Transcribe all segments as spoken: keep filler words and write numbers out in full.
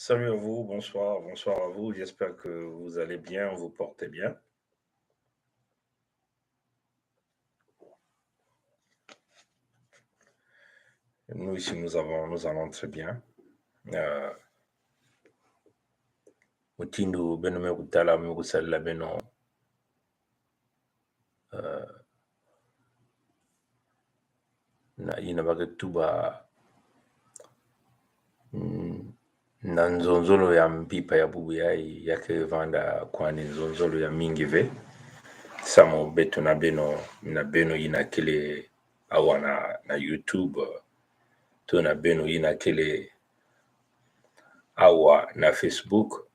Salut à vous, bonsoir, bonsoir à vous. J'espère que vous allez bien, vous portez bien. Nous ici, nous avons, nous allons très bien. Euh, mutindu beno me kutala, me kusalela beno. Euh, na yina ba ke tuba, mm, na nzonzolo ya mpimpa ya bubu yayi, ya ke vanda kwani nzonzolo ya mingi ve. Samu beto na beno, na beno yina kele awa na, na YouTube, tuna beno yina kele awa na Facebook.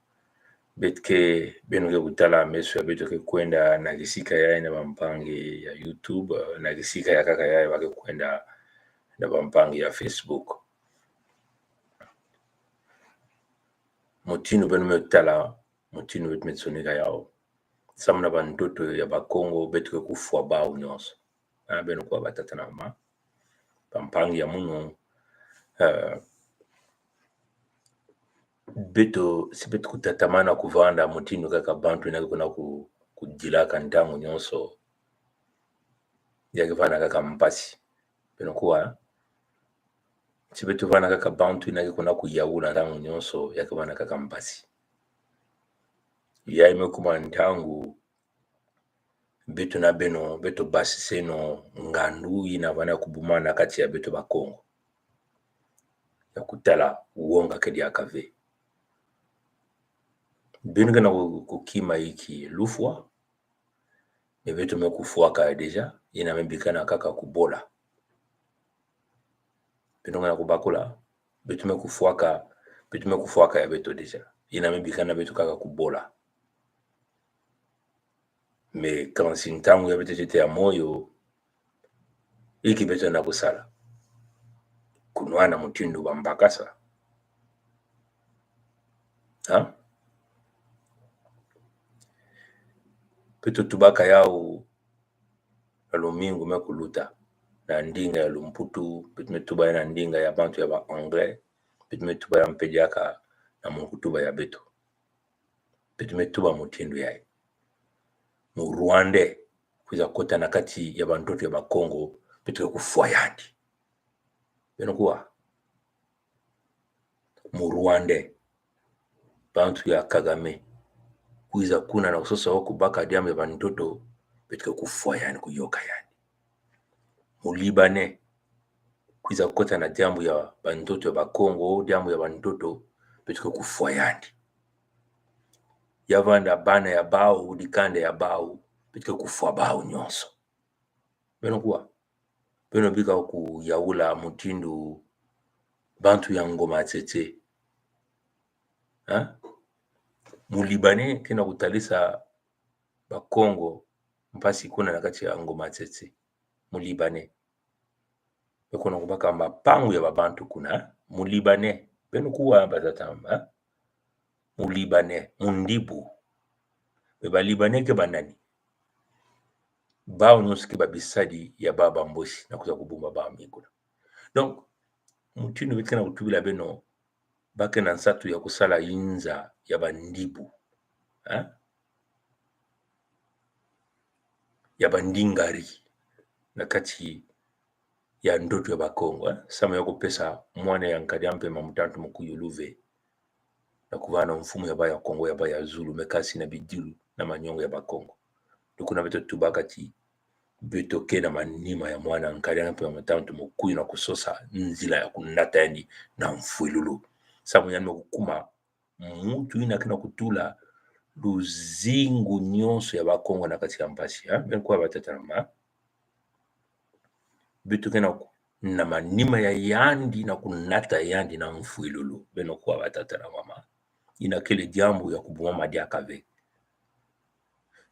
Beto ke, beno ke kutala meso ya beto ke kwenda na kisika yayi na bampangi ya YouTube, na kisika ya nkaka yayi ba ke kwenda na bampangi ya Facebook. Mutindu beno me tala, mutindu beto me sonika yawu. Samu na bantoto ya Bakongo, beto ke kufwa bawu nyonso. Ah, beno kuwa batata na mama. Bampangi ya munu, eh, beto, si beto kutatamana kuvanda mutindu kaka bantu yina ke kuna ku, kudilaka ntangu nyonso, ya ke vanda kaka mpasi. Beno kuwa, si beto vanda kaka bantu yina ke kuna kuyaula ntangu nyonso, ya ke vanda kaka mpasi. Yayi me kuma ntangu beto na beno, beto basiseno ngandu yina vanda kubuma na kati ya beto Bakongo. Ya kutala wonga ke diaka ve. Beno ke na ku, kukima yiki lufwa, mais beto me kufwaka ya déjà, yina me bikana kaka kubola. Beno ke na kubakula, beto me kufwaka, beto me kufwaka ya beto déjà. Yina me bikana beto kaka kubola. Mais kansi ntangu ya beto tiete ya moyo, yinki beto na kusala? Kunwana mutindu bambakasa. Ha? Beto tubaka yawu na lumingu me kuluta, na ndinga ya lumputu, beto me tuba ya na ndinga ya bantu ya ba Anglais, beto me tuba ya mpe diaka na mukutuba ya beto. Beto me tuba mutindu yayi. Mu-Rwandais kwiza kota na kati ya bantoto ya Bakongo, beto ke kufwa yandi. Beno kuwa. Mu-Rwandais, bantu ya Kagame kwiza kuna na kusosa wo kubaka diambu ya bantoto, beto ke kufwa yandi, kuyoka yandi. Mu-Libanais kwiza kota na diambu ya bantoto ya Bakongo, diambu ya bantoto, beto ke kufwa yandi. Ya vanda bana ya bawu, dikanda ya bawu, beto ke kufwa bawu nyonso. Beno kuwa. Beno bika kuyaula mutindu bantu ya Ngoma Tsetse. Ha? Mu-Libanais ke na kutalisa Bakongo mpasi kuna na kati ya Ngoma Tsetse. Mu-Libanais. Be ke na kubaka mapangu ya babantu kuna. Mu-Libanais. Beno kuwa batata na mama. Mu-Libanais, Mundibu. Mais ba Libanais ke banani? Bawu nyonso ke babisadi ya baba Mbosi na kwiza kubumba bawu mingi kuna. Donc, mutindu beto ke na kutubila beno, ba ke na nsatu ya kusala inza ya Bandibu. Hein? Ya Bandingari. Na kati ya ntoto ya Bakongo, eh? Samu ya kupesa mwana ya nkadi ya mpemba mutantu mukuyu luve. Na kuvana mfumu ya baya Kongo, ya baya zulu, mekasi na bidilu na manyongo ya Bakongo. Ni kuna beto tubaka ti beto ke na manima ya mwana nkadi ya mpemba mutantu mukuyu na kusosa nzila ya kunata yandi na mfwilulu. Samu yandi me kukuma muntu yina ke na kutula luzingu nyonso ya Bakongo na kati ya mpasi, ha? Beno kuwa batata na mama. Beto ke na ku-, na manima ya yandi na kunata yandi na mfwilulu. Beno kuwa batata na mama. Yina kele diambu ya kubumama diaka ve.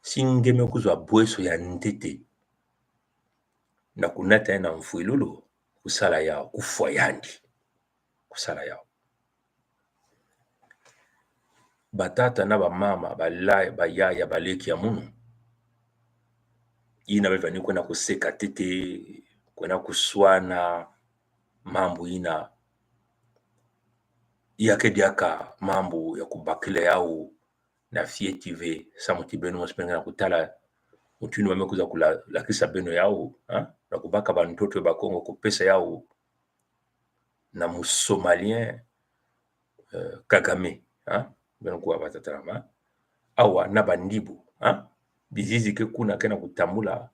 Si nge me kuzwa bweso ya ntete na kunata yandi na mfwilulu, kusala yawu, kufwa yandi. Kusala yawu. Batata na bamama, bala-, bayaya, baleki ya munu, yina bevani kwenda kuseka ntete, kwenda kuswana, mambu yina Ya ke diaka mambu ya kubakila yau na fioti ve, samu ti beno mosi beno ke na kutala mutindu ba me kwiza kula-, lakisa beno yau, ha? Na kubaka bantoto ya Bakongo kupesa yau na mu Somalien, eh, Kagame, ha? Beno kuwa batata na mama. Awa na bandibu, ha? Bizizi ke kuna ke na kutambula,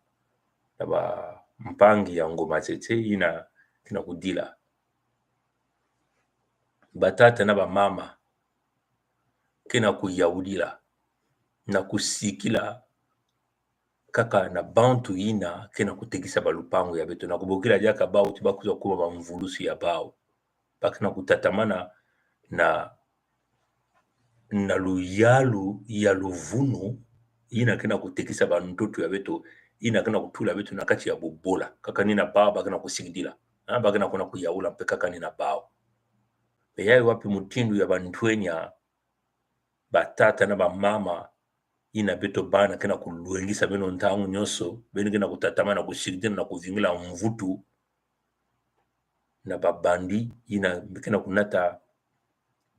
na bampangi ya Ngoma Tsetse yina ke na kudila. Batata na bamama ke na kuyaudila, na kusikila kaka na bantu yina ke na kutekisa balupangu ya beto, na kubokila diaka bau ti ba kwiza kuma bamvulusi ya bau. Ba ke na kutatamana na, na luyalu ya luvunu yina ke na kutekisa bantoto ya beto, yina ke na kutula beto na kati ya bubola. Kaka ni na bau ba ke na kusikidila. Ha, ba ke na kuna kuyaula mpe kaka ni na bau. Mpe yayi wapi mutindu ya bantwenya, batata na bamama, yina beto bana ke na kulwengisa beno ntangu nyonso, beno ke na kutatamana kusikidila na kuvingila mvutu na babandi yina ke na kunata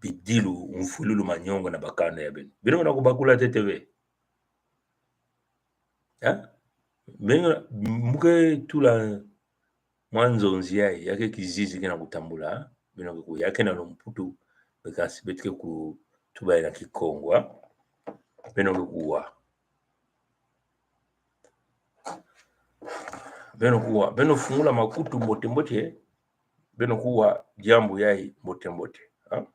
bidilu, mfululu, manyongo na bakanda ya beno. Beno ke na kubakula ntete ve. Ha? Beno, mu ke tula mwa nzonzi yayi, ya ke kizizi ke na kutambula, beno ke ku-, ya ke na lumputu, mpe kasi beto ke kutuba yayi na Kikongo, ha? Beno ke kuwa. Beno kuwa, beno fungula makutu mbote mbote, beno kuwa diambu yayi mbote mbote, ha?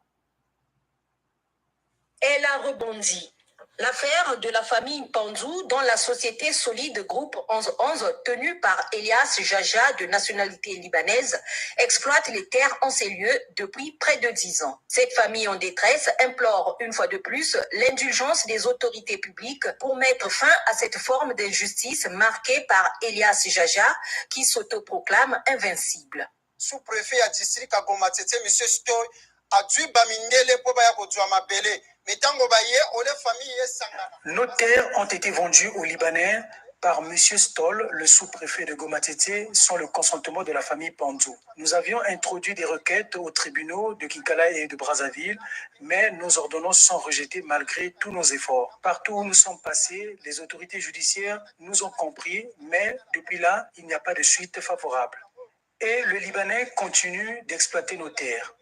Elle a rebondi. L'affaire de la famille Mpanzu, dont la société Solide Groupe onze onze, tenue par Elias Jaja, de nationalité libanaise, exploite les terres en ces lieux depuis près de dix ans. Cette famille en détresse implore une fois de plus l'indulgence des autorités publiques pour mettre fin à cette forme d'injustice marquée par Elias Jaja, qui s'autoproclame invincible. Sous-préfet ya district ya Goma Tsetse, monsieur Stoll, azwi bamindele mpo baya kozwa mabele. Mais ntango baye, au lieu famille esangana. Nos terres ont été vendues aux Libanais par monsieur Stoll, le sous-préfet de Goma Tsetse, sans le consentement de la famille Mpanzu. Nous avions introduit des requêtes aux tribunaux de Kinkala et de Brazzaville, mais nos ordonnances sont rejetées malgré tous nos efforts. Partout où nous sommes passés, les autorités judiciaires nous ont compris, mais depuis là, il n'y a pas de suite favorable. Et le Libanais continue d'exploiter nos terres.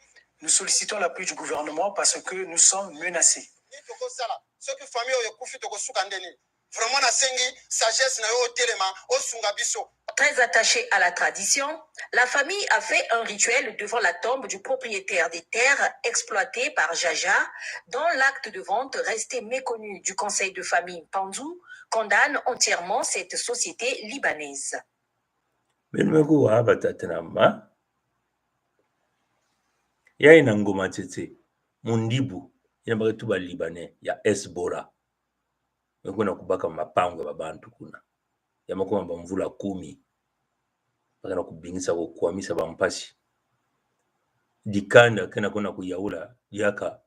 Nous sollicitons l'appui du gouvernement parce que nous sommes menacés. Nini tokosala? Soki famille oyo ekufi, tokosuka nde nini? Vraiment, nasengi sagesse na yo, otelema, osunga biso. Très attachée à la tradition, la famille a fait un rituel devant la tombe du propriétaire des terres exploitées par Jaja, dont l'acte de vente resté méconnu du conseil de famille Mpanzu condamne entièrement cette société libanaise. Beno me kuwa batata na mama. Yayi na Ngoma Tsetse, mundibu, yina ba ke tuba Libanais, ya Hezbollah, me kwenda kubaka mapangu ya babantu kuna. Ya me kuma bamvula kumi. Ba ke na kubingisa, kukwamisa bampasi. Dikanda ke na kwenda kuyaula diaka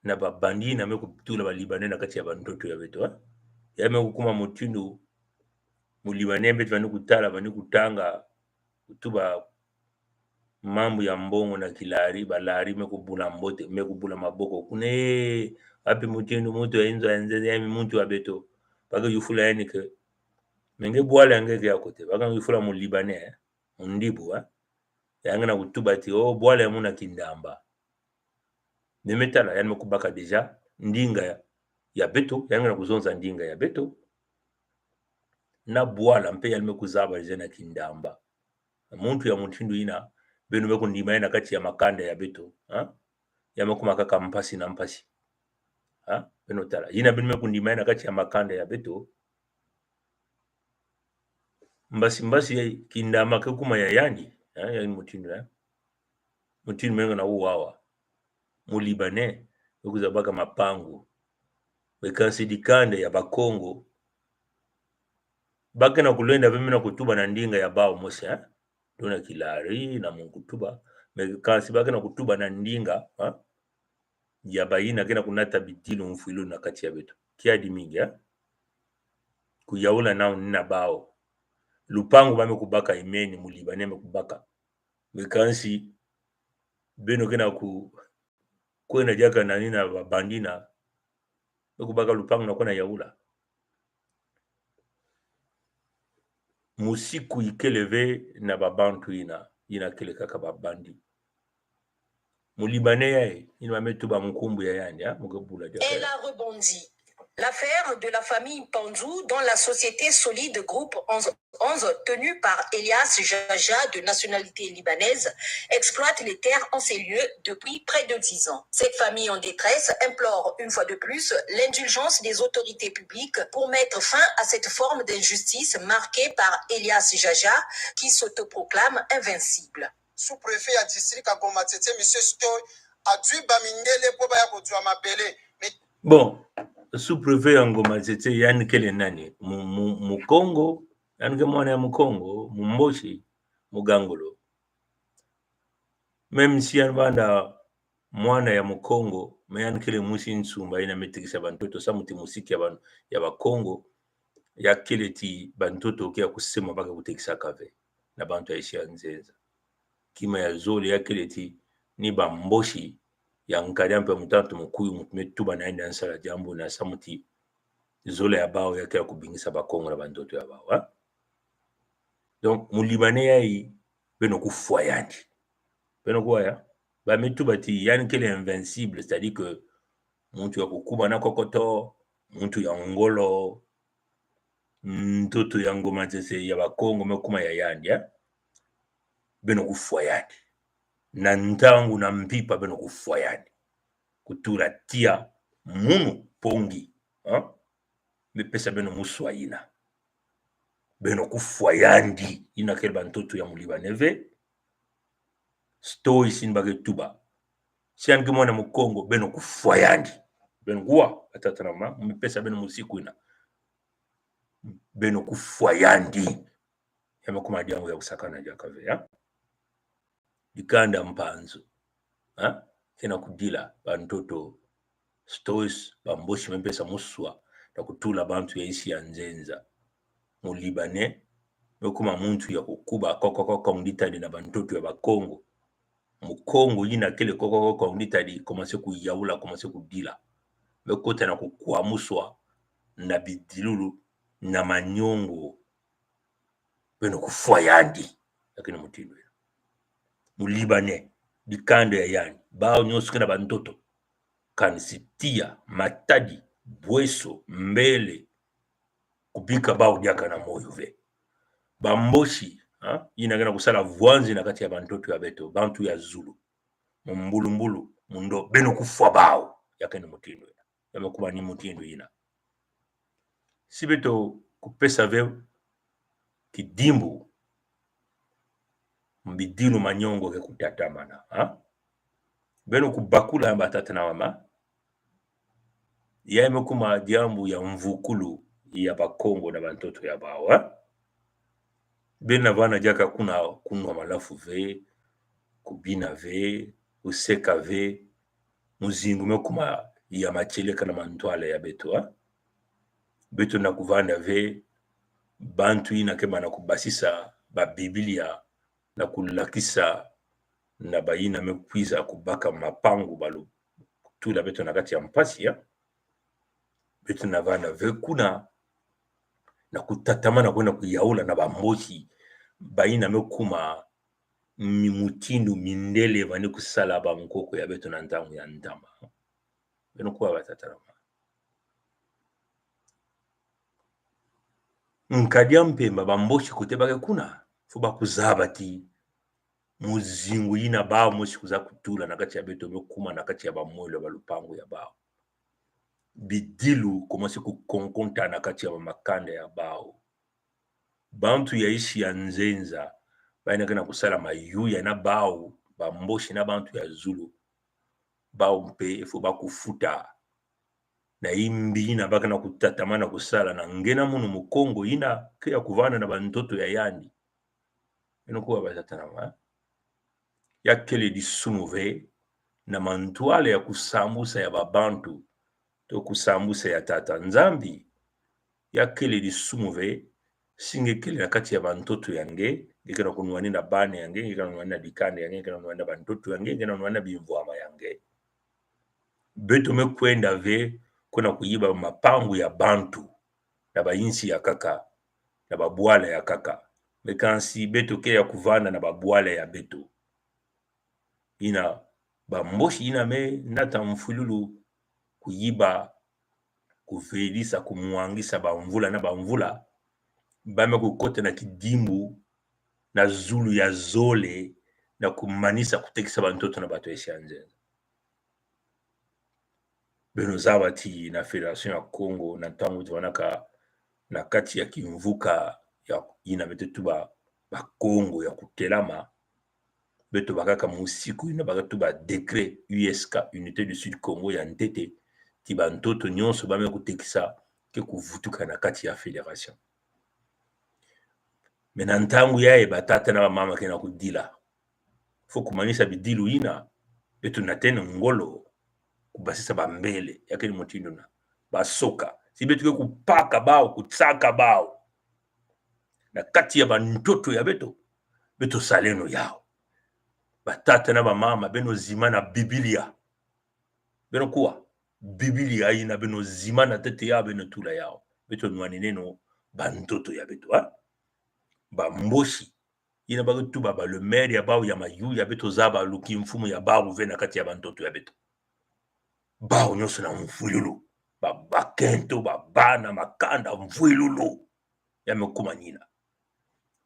na babandi yina me kutula ba Libanais na kati ya bantoto ya beto, ha? Ya me kukuma mutindu mu Libanais beto bani kutala, bani kutanga, kutuba mambu ya mbongo na kilari, balari me kubula mbote, me kubula maboko. Kuna, wapi mutindu muntu ya inzo ya nzenze, ya mi muntu ya beto. Ba ke yufula yandi ke, mais nge bwala ya nge ke ya kote? Ba ke yufula mu Libanais, eh? Mundibu, eh? Ya nge na kutuba ti, oh, bwala ya muna Kindamba. Meme tala, yandi me kubaka déjà ndinga ya, ya beto, yandi na kuzonza ndinga ya beto. Na bwala mpe yandi me kuzaba déjà na Kindamba. Muntu ya mutindu yina, beno me kundima ye na kati ya makanda ya beto, ha? Ya me kuma kaka mpasi na mpasi. Ha? Beno tala. Yina beno me kundima ye na kati ya makanda ya beto. Mbasi mbasi ya Kindamba ke kuma ya yandi, eh, ya mutindu, eh. Mutindu me nge na uwa awa. Mu Libanais, me kwiza baka mapangu. Mais kansi dikanda ya Bakongo, ba ke na kulenda beno me na kutuba na ndinga ya bawu mosi, eh. Tuna kilari na mu kutuba. Mais kansi ba ke na kutuba na ndinga, eh, ya bayina ke na kunata bidilu mfwilu na kati ya beto. Kiadi mingi, eh? Kuyaula nao ni na bawu. Lupangu ba me kubaka imeni mu Libanais me kubaka. Mais kansi Beno ke na ku, kwenda diaka na nina ba bandit na, beno kubaka lupangu na kwenda yaula. Musiku ikele ve na ba bantu yina, yina kele kaka ba bandit. Mu Libanais yayi, yina ba me tuba nkumbu ya yandi, ah, mu ke bula diaka. Elle a rebondi. L'affaire de la famille Panzou, dont la société Solide Groupe onze onze, tenue par Elias Jaja, de nationalité libanaise, exploite les terres en ces lieux depuis près de dix ans. Cette famille en détresse implore une fois de plus l'indulgence des autorités publiques pour mettre fin à cette forme d'injustice marquée par Elias Jaja, qui s'autoproclame invincible. Sous-préfet ya district ya Ngoma Tsetse, monsieur Stoy, azwi bamindele mpo baya kozwa mabele. Mais bon, sous-préfet ya Ngoma Tsetse, yandi kele nani? Mu, mu, Mukongo, yandi ke mwana ya Mukongo, Mumboshi, Mugangolo. Même si yandi vanda mwana ya Mukongo, mais yandi kele mwisi nsumba yina me tekisa bantoto, samu ti musiki ya ban-, ya Bakongo, ya kele ti bantoto ke ya kusema ba ke kutekisaka ve na bantu ya insi ya nzenza. Kima ya zole ya kele ti ni Bamboshi ya nkadi ya mpe mutantu mukuyu muntu me tuba na yandi ya nsala diambu na samu ti zole ya bawu ya ke ya kubingisa Bakongo na bantoto ya bawu, ha? Donc, mu Libanais yayi, beno kufwa yandi. Beno kuwa ya? Ba me tuba ti yandi kele invincible, c'est-à-dire que muntu ya kukuba na kokoto, muntu ya ngolo, ntoto ya Ngoma Tsetse ya Bakongo me kuma ya yandi, eh? Beno kufwa yandi. Na ntangu na mpimpa beno kufwa yandi. Kutula tiya munu pongi, eh? Me pesa beno muswa yina. Beno kufwa yandi, yina kele bantoto ya mu Libanais ve. Stoy sini ba ke tuba. Si yandi ke mwana Mukongo, beno kufwa yandi. Beno kuwa, batata na bamama, me pesa beno musiku yina. Beno kufwa yandi. Ya me kuma diambu ya kusakana diaka ve, ya. Dikanda Mpanzu, ha? Ke na kudila bantoto, Stoy, Bamboshi me pesa muswa na kutula bantu ya insi ya nzenza. Mu Libanais, me kuma muntu ya kukuba kokoko kongditadi na bantoto ya Bakongo. Mukongo yina kele kokoko kongditadi, commencer kuyaula, commencer kudila. Me kota na kukwa muswa na bidilulu, na manyongo. Beno kufwa yandi. Ya kele mutindu yina. Mu Libanais, dikanda ya yandi, bawu nyonso ke na bantoto, kanisi, tiya, matadi, bweso, mbele, kubika bawu diaka na moyo ve. Bamboshi, ha? Yina ke na kusala vwanzi na kati ya bantoto ya beto, bantu ya zulu. Mu mbulumbulu, mu ndo, beno kufwa bawu. Ya kele mutindu yina. Ya me kuma ni mutindu yina. Si beto kupesa ve kidimbu, mbidilu manyongo ke kutatamana, ha? Beno kubakula, batata na bamama. Ya me kuma diambu ya mvukulu ya Bakongo na bantoto ya bawu, ha? Beno navana diaka kuna kunwa malafu ve, kubina ve, kuseka ve, muzingu me kuma ya matieleka na mantwala ya beto, ha? Beto na kuvanda ve bantu yina ke mana kubasisa ba Biblia na kulakisa na bayina me kwiza kubaka mapangu, ba lutula beto na kati ya mpasi, ya. Beto navanda ve kuna na kutatamana kwenda kuyaula na Bamboshi, bayina me kuma mi-, mutindu mindele vani kusala bankoko ya beto na ntangu ya ntama. Beno kuwa, batata na bamama. Nkadi ya mpemba, Bamboshi kote ba ke kuna, faut ba kuzaba ti muzingu yina bawu mosi kwiza kutula na kati ya beto me kuma na kati ya bamwelo, ba lupangu ya bawu. Bidilu commencer kukonkonta na kati ya bamakanda ya bawu. Bantu ya insi ya nzenza, bayina ke na kusala mayuya na bawu, Bamboshi na bantu ya zulu, bawu mpe faut ba kufuta na yimbi yina ba ke na kutatamana kusala na nge na munu Mukongo yina ke ya kuvanda na bantoto ya yandi. Beno kuwa, batata na bamama. Ya kele disumu ve na mantwala ya kusambusa ya babantu, to kusambusa ya Tata Nzambi. Ya kele disumu ve Si nge kele na kati ya bantoto ya nge, nge ke na kunwani na bana ya nge, nge ke na kunwani na dikanda ya nge, nge ke na kunwani na bantoto ya nge, nge ke na kunwani na bimvwama ya nge. Beto me kwenda ve, kwenda kuyiba mapangu ya bantu, na bayinsi ya nkaka, na babwala ya nkaka. Mais kansi beto ke ya kuvanda na babwala ya beto. Yina, bambosi yina me nata mfwilulu kuyiba, kuvelisa, kumwangisa bamvula na bamvula, ba me kukota na kidimbu, na zulu ya zole, na kumanisa kutekisa bantoto na bato ya esi ya nzenza. Beno zaba ti na Fédération ya Kongo, na ntangu tuvanaka na kati ya kimvuka ya yina beto tuba Bakongo ya kutelama, beto bakaka musiku yina ba ke tuba décret U S K, Unité du Sud Kongo ya ntete, ti bantoto nyonso ba me kutekisa ke kuvutuka na kati ya fédération. Mais na ntangu yayi batata na bamama ke na kudila. Faut kumanisa bidilu yina, beto natene ngolo, kubasisa bambele, ya kele mutindu yina. Basoka, si beto ke kupaka bawu, kutsaka bawu na kati ya bantoto ya beto, beto saleno yawu. Batata na bamama, beno zimana Biblia. Beno kuwa, Biblia yina beno zimana ntete yawu, beno tula yawu. Beto nwanineno bantoto ya beto, ha? Bambosi yina ba ke tuba ba le maire ya bawu ya mayuya, beto zaba lukimfumu ya bawu ve na kati ya bantoto ya beto. Bawu nyonso na mfwilulu. Ba, bakento, babana, makanda, mfwilulu. Ya me kuma yina.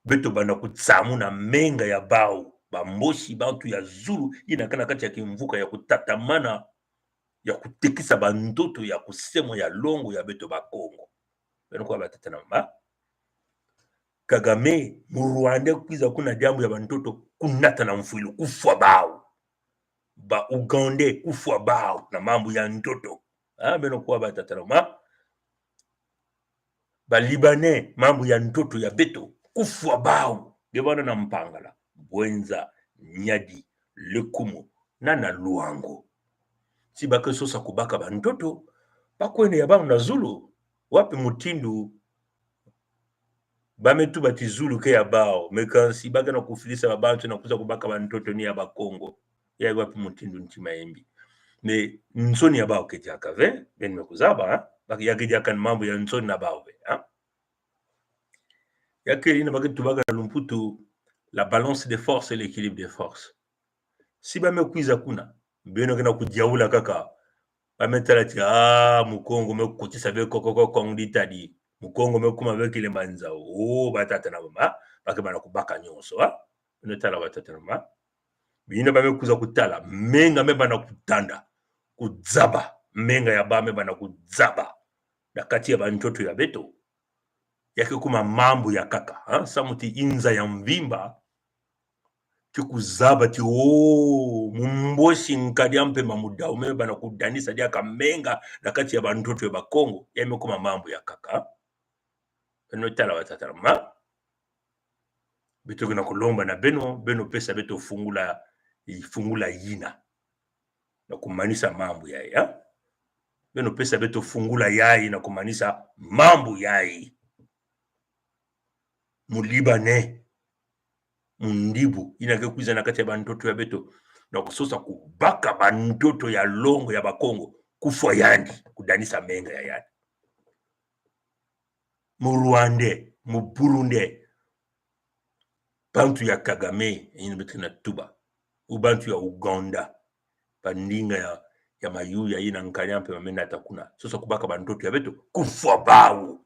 Beto banda kutsamuna menga ya bawu. Bambosi, bantu ya zulu, yina ke na kati ya kimvuka ya kutatamana, ya kutekisa bantoto ya kusemwa ya longo ya beto Bakongo. Beno kuwa, batata na mama. Kagame, mu Rwandais kwiza kuna diambu ya bantoto, kunata na mfwilu, kufwa bawu. Ba Ougandais, kufwa bawu na mambu ya ntoto. Ah, beno kuwa, batata na mama. Ba Libanais, mambu ya ntoto ya beto, kufwa bawu. Nge bana na Mpangala, Bouenza, Niari, Lékoumou, na na Loango. Si ba ke sosa kubaka bantoto, ba kwenda ya bawu na zulu. Wapi mutindu ba me tuba ti zulu ke ya bawu, mais kansi ba ke na kufidisa babantu na kwiza kubaka bantoto ni ya Bakongo? Ya wapi mutindu ntima ya mbi? Mais nsoni ya bawu ke diaka ve, beno me kuzaba, ha? Ba ke, ya ke diaka mambu ya nsoni na bawu ve, ha? Ya kele yina ba ke tubaka na lumputu la balance des forces et l'équilibre des forces. Si ba me kwiza kuna, beno ke na kudiaula kaka. Ba me tala ti, ah, Mukongo me kotisa ve koko ko Kongo ditadi. Mukongo me kuma ve Kilembanzau. Oh, batata na mama, ba ke banda kubaka nyonso, ha? Beno tala, batata na mama. Bina ba me kwiza kutala, menga me banda kutanda, kuzaba, menga ya ba me banda kuzaba na kati ya bantoto ya beto. Ya ke kuma mambu ya nkaka, ha? Samu ti inza ya mvimba ke kuzaba ti, oh, mumbosi nkadi a mpemba mudau me banda kudanisa diaka menga na kati ya bantoto ya Bakongo. Ya me kuma mambu ya nkaka. Beno tala, batata na mama. Beto ke na kulomba na beno, beno pesa beto fungula, fungula yina na kumanisa mambu yayi, ha? Beno pesa beto fungula yayi na kumanisa mambu yayi. Mu Libanais, mundibu yina ke kwiza na kati ya bantoto ya beto na kusosa kubaka bantoto ya longo ya Bakongo, kufwa yandi, kudanisa menga ya yandi. Mu Rwandais, mu Burundais, bantu ya Kagame, yina beto ke na tuba, ou bantu ya Ouganda, bandinga ya, ya mayuya yina nkadi a mpemba me nata kuna, sosa kubaka bantoto ya beto, kufwa bawu.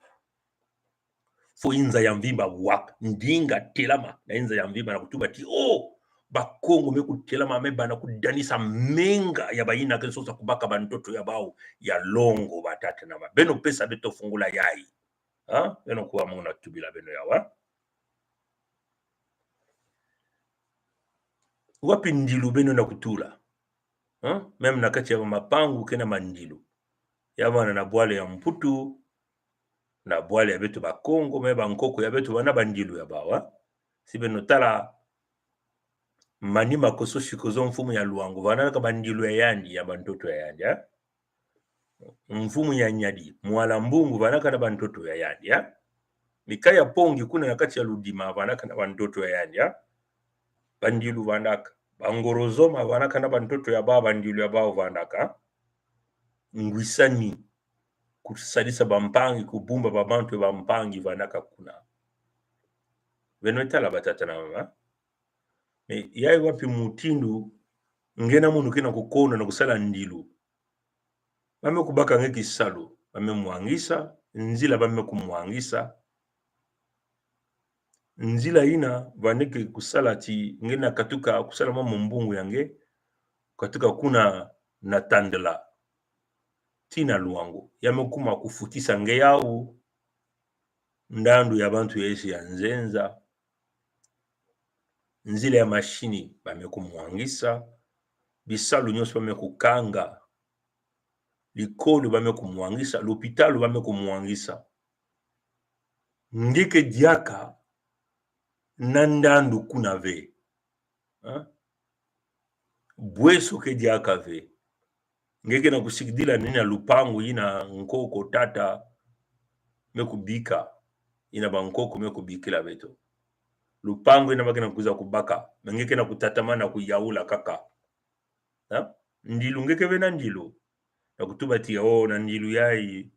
Faut inza ya mvimba waka, ndinga telama na inza ya mvimba na kutuba ti, oh, Bakongo me kutelama, me banda kudanisa menga ya bayina ke sosa kubaka bantoto ya bawu ya longo, batata na mama. Beno pesa beto fungula yayi. Ha? Beno kuwa, muna tubila beno yawa. Wapi ndilu beno na kutula? Ha? Même na kati ya mapangu ke na mandilu. Ya vanda na bwala ya Mputu, na bwala ya beto Bakongo, mais bankoko ya beto bana bandilu ya bawu, ha? Si beno tala, Mani Makosso Sikozo, mfumu ya Loango, vanaka bandilu ya yandi, ya bantoto ya yandi, ha? Mfumu ya Niari, Mwala Mbungu, vanaka na bantoto ya yandi, ha? Mika ya pongi kuna na kati ya ludima vandaka na bantoto ya yandi, a? Bandilu vandaka. Bangorozoma vandaka na bantoto ya bau, bandilu ya bau vandaka. Ngwisani. Kusadisa bampangi, kubumba babantu ya bampangi vandaka kuna. Beno tala batata na mama. Mais yayi wapi mutindu nge na munu ke na kukonda na kusala ndilu? Ba me kubaka nge kisalu, ba me mwangisa, nzila ba me kumwangisa. Nzila yina, vane ke kusala ti nge na katuka kusala mwa mbungu ya nge, katuka kuna na Tandela tii na Luango. Ya me kuma kufutisa nge yawu, ndandu ya bantu ya esi ya nzenza, nzila ya masini ba me kumwangisa, bisalu nyonso ba me kukanga, likolo ba me kumwangisa, lopitalo ba me kumwangisa. Nge ke diaka na ndandu kuna ve. Ha? Bweso ke diaka ve. Nge ke na kusikidila nina lupangu yina nkoko tata me kubika, yina bankoko me kubikila beto. Lupangu yina ba ke na kwiza kubaka, mais nge ke na kutatamana kuyaula kaka. Ha? Ndilu, nge ke ve na ndilu. Na kutuba ti, oh, na ndilu yayi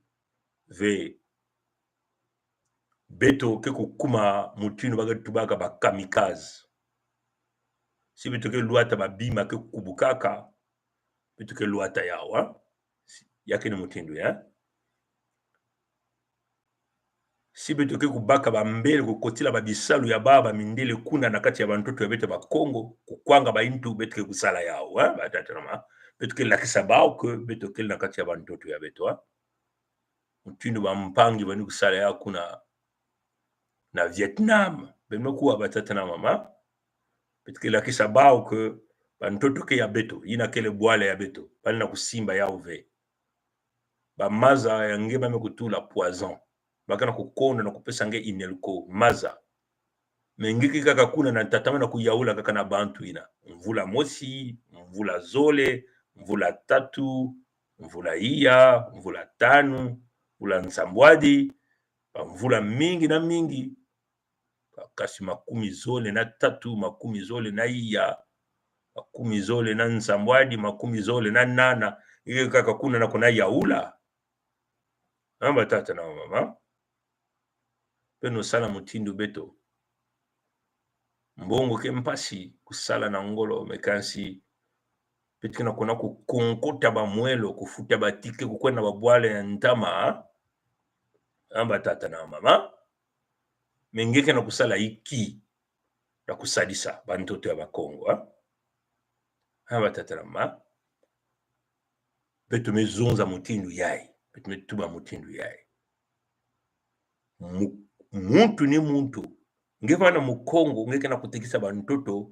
ve. Beto ke kukuma mutindu ba ke tubaka ba kamikaze. Si beto ke lwata, babima ke kubukaka, beto ke lwata yawu, a? Ya ke ni mutindu ya. Si beto ke kubaka bambele, kukotila babisalu ya bau bamindele kuna na kati ya bantoto ya beto Bakongo, kukwanga bayintu, beto ke kusala yawu, a? Batata na mama. Beto ke lakisa bau que beto kele na kati ya bantoto ya beto, a? Mutindu bampangi ba ni kusala yawu kuna na Vietnam, beno me kuwa batata na mama. Beto ke lakisa bau que bantoto ke ya beto, yina kele bwala ya beto, ba lenda kusimba yawu ve. Bamaza ya nge ba me kutula poison. Ba ke na kukonda na kupesa nge inelko, maza. Mais nge ke kaka kuna na tatamana kuyaula kaka na bantu yina. Mvula mosi, mvula zole, mvula tatu, mvula iya, mvula tanu, mvula nsambwadi, bamvula mingi na mingi. Kasi makumi zole na tatu, makumi zole na iya, makumi zole na nsambwadi, makumi zole na nana, nge ke kaka kuna na kuyaula. A, batata na mama. Beno sala mutindu beto. Mbongo ke mpasi kusala na ngolo, mais kansi beto ke na kukonkota bamwelo, kufuta baticket, kukwenda babwala ya ntama. A, batata na mama. Mais nge ke na kusala inki na kusadisa bantoto ya Bakongo, a? A, batata na mama. Beto me zonza mutindu yayi, beto me tuba mutindu yayi. Mu-, muntu ni muntu, nge vanda Mukongo, nge ke na kutekisa bantoto,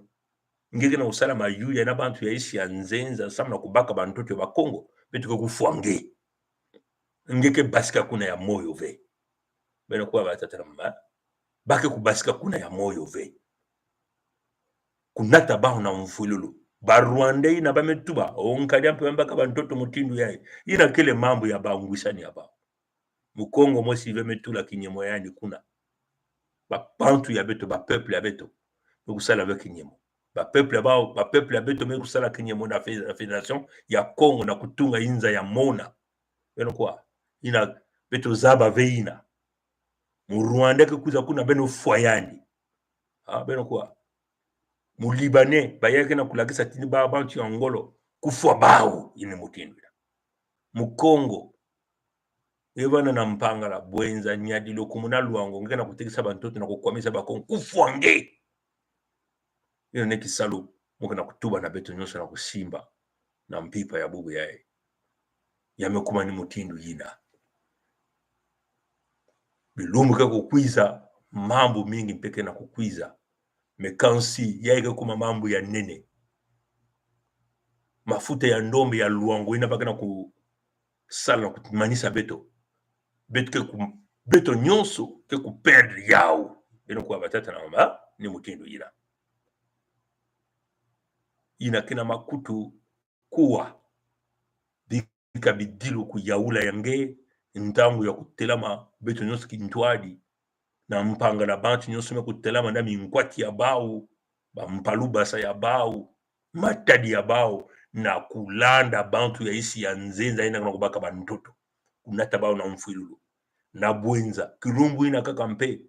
nge ke na kusala mayuya na bantu ya insi ya nzenza, samu na kubaka bantoto ya Bakongo, beto ke kufwa nge. Nge ke basika kuna ya moyo ve. Beno kuwa batata na mama. Ba ke kubasika kuna ya moyo ve. Kunata bawu na mfwilulu. Ba Rwandais yina ba me tuba, o nkadi a mpe ba me baka bantoto mutindu yayi. Yina kele mambu ya bangwisani ya bawu. Mukongo mosi ve me tula kinyemo ya yandi kuna. Babantu ya beto, bapeuple ya beto, me kusala ve kinyemo. Bapeuple ya bawu, bapeuple ya beto me kusala kinyemo na fe-, na Fédération ya Kongo na kutunga inza ya mona. Beno kuwa, yina beto zaba ve yina. Mu Rwandais ke kwiza kuna, beno fwa yandi. A, beno kuwa. Mu Libanais, bawu ke na kulakisa ti ni ba, bantu ya ngolo, kufwa bawu, yina mutindu yina. Mukongo, nge vanda na Mpangala, Bouenza, Niari, Lékoumou na Loango, nge ke na kutekisa bantoto na kukwamisa Bakongo, kufwa nge. Yina ni kisalu mu ke na kutuba na beto nyonso na kusimba na mpimpa ya bubu yayi. Ya me kuma ni mutindu yina. Bilumbu ke kukwiza, mambu mingi mpe ke na kukwiza. Mais kansi, yayi ke kuma mambu ya nene. Mafuta ya ndombe ya Loango yina ba ke na kusala na kumanisa beto. Beto ke ku-, beto nyonso ke kuperdre yawu. Beno kuwa batata na mama, ni mutindu yina. Yina ke na makutu kuwa. Bika bidilu kuyaula ya nge, ntangu ya kutelama, beto nyonso kintwadi. na mpanga na bantu nyonso me kutelama na minkwati ya bau, bampalubasa ya bau, matadi ya bau, na kulanda bantu ya isi ya nzenza yina ke na kubaka bantoto, kunata bau na mfwilulu. Na bwenza, kilumbu yina kaka mpe,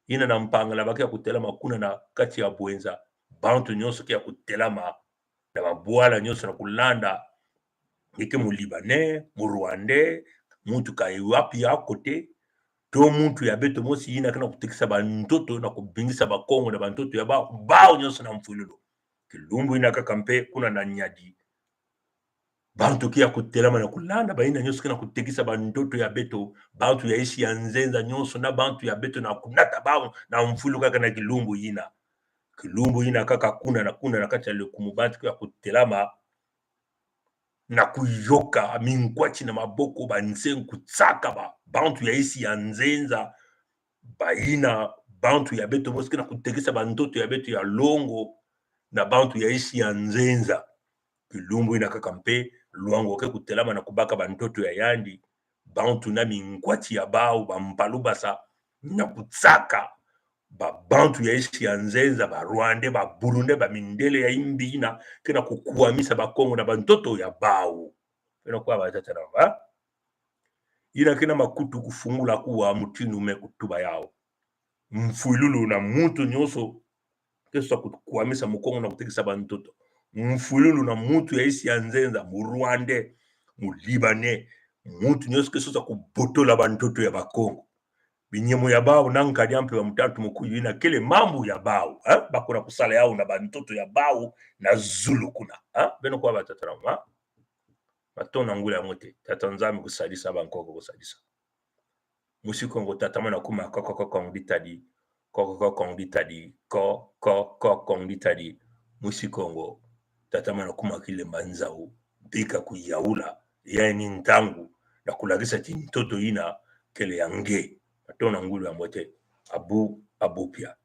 yina na mpanga na bau ke ya kutelama kuna na kati ya bwenza, bantu nyonso ke ya kutelama, na babwala nyonso na kulanda, nge ke mu Libanais, mu Rwandais, muntu ka wapi ya kote, to muntu ya beto mosi yina ke na kutekisa bantoto, na kubingisa Bakongo na bantoto ya bau, bau nyonso na mfwilulu. Kilumbu yina kaka mpe kuna na Niari, bantu ke ya kutelama na kulanda bayina nyonso ke na kutekisa bantoto ya beto, bantu ya isi ya nzenza nyonso, na bantu ya beto na kunata bau na mfwilulu kaka na kilumbu yina. Kilumbu yina kaka kuna na kuna na kati ya lekumu bantu ke ya kutelama na kuyoka minkwati na maboko, banzengu, kutsaka ba, bantu ya isi ya nzenza, bayina, bantu ya beto mosi ke na kutekisa bantoto ya beto ya longo, na bantu ya isi ya nzenza. Kilumbu yina kaka mpe, Loango ke kutelama na kubaka bantoto ya yandi, bantu na minkwati ya bau, bampalubasa, na kutsaka ba bantu ya isi ya nzenza, ba Rwandais, ba Burundais, bamindele ya imbi yina ke na kukwamisa Bakongo na bantoto ya bau. Beno kuwa, batata na mama? Yina ke na makutu kufungula kuwa mutinu me kutuba yau. Mfwilulu na muntu nyonso ke sosa kukwamisa Mukongo na kutekisa bantoto. Mfwilulu na muntu ya isi ya nzenza, mu Rwandais, mu Libanais, muntu nyonso ke sosa kubotola bantoto ya Bakongo. Binyemo ya bau na nkadi ya mpe ba mutantu mukuyu, yina kele mambu ya bau, eh? Bako na kusala yau na bantoto ya bau na zulu kuna, eh? Beno kuwa, batata na mama? Matondo na ngula ya mbote. Tata Nzambi kusalisa, bankoko kusalisa. Mwisi Kongo tatamana kuma ko, ko, ko, Kongo ditadi. Ko, ko, ko, Kongo ditadi. Ko, ko, ko, Kongo ditadi. Mwisi Kongo tatamana kuma kilemba nzau, bika kuyaula, yayi ntangu na kulakisa ti ntoto yina kele ya nge. Matondo na ngula ya mbote. Abu, abu pia.